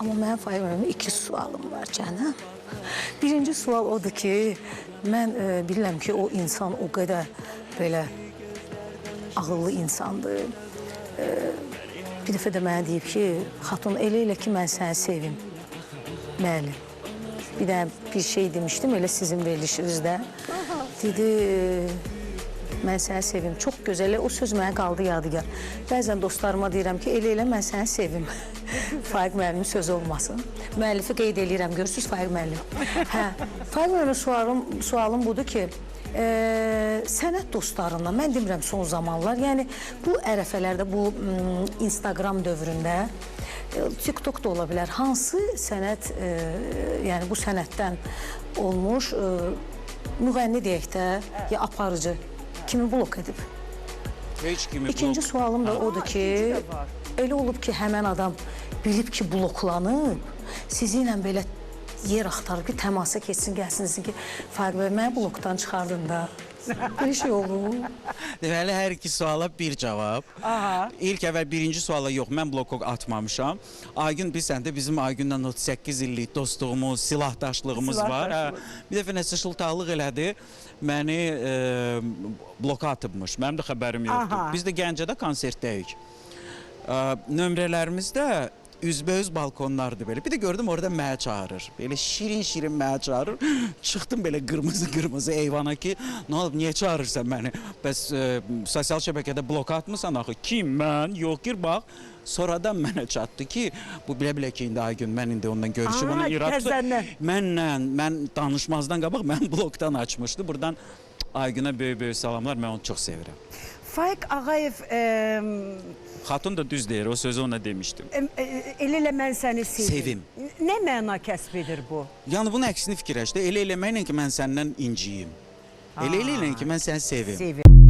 Amma mənim Faiq müəllimə iki sualım var canım. Birinci sual odur ki, mən bilirəm ki, o insan o qədər belə ağıllı insandır. Bir dəfə də mənə deyib ki, Xatun, elə elə ki, mən səni sevim. Müəllim. Bir dənə bir şey demişdim, elə sizin verilişinizdə. Dedi, mən səni sevim. Çox gözəl, o söz mənə qaldı yadigar. Bəzən dostlarıma deyirəm ki, elə elə mən səni sevim. Faiq müəllimin sözü olmasın. Müəllifi qeyd eləyirəm, görürsünüz Faiq müəllim. Hə, Faiq müəllimin sualım budur ki, sənət dostlarından, mən demirəm son zamanlar, yəni bu ərəfələrdə, bu Instagram dövründə, TikTok da ola bilər, hansı sənət, yəni bu sənətdən olmuş müğənni deyək də, ya aparıcı, kimi blok edib? Heç kimi blok. İkinci sualım da odur ki, elə olub ki, həmən adam bilib ki, bloklanıb, sizinlə belə yer axtarıb ki, təmasa keçsin, gəlsin, desin ki, Faiq bəy, məni blokdan çıxardın da. Belə şey olur. Deməli, hər iki suala bir cavab. Aha. İlk əvvəl birinci suala yox, mən bloku atmamışam. Aygün bilsən də bizim Aygünlə 38 illik dostluğumuz, silahdaşlığımız var. Hə. Bir dəfə nəsə şıltaqlıq elədi, məni bloka atıbmış. Mənim də xəbərim yoxdur. Aha. Biz də Gəncədə konsertdəyik. Nömrələrimiz də üzbəüz balkonlardır belə. Bir də gördüm orada mənə çağırır. Belə şirin-şirin mənə çağırır. Çıxdım belə qırmızı-qırmızı eyvana ki, nə olub, niyə çağırırsan məni? Bəs sosial şəbəkədə blok atmısan axı? Kim, mən? Yox, gir bax. Sonradan mənə çatdı ki, bu bilə-bilə ki, indi Aygün, mən indi ondan görüşüb, ona irad təzədən. Mənlə, mən danışmazdan qabaq mən blokdan açmışdı. Buradan Aygünə böyük-böyük salamlar, mən onu çox sevirəm. Faiq Ağayev... Xatun da düz deyir, o sözü ona demişdim. Elə elə mən səni sevim. Sevim. Nə məna kəsb edir bu? Yəni bunun əksini fikirləşdi. Elə eləməklə ki, mən səndən inciyim. Elə elə ki, mən səni sevim. Sevim.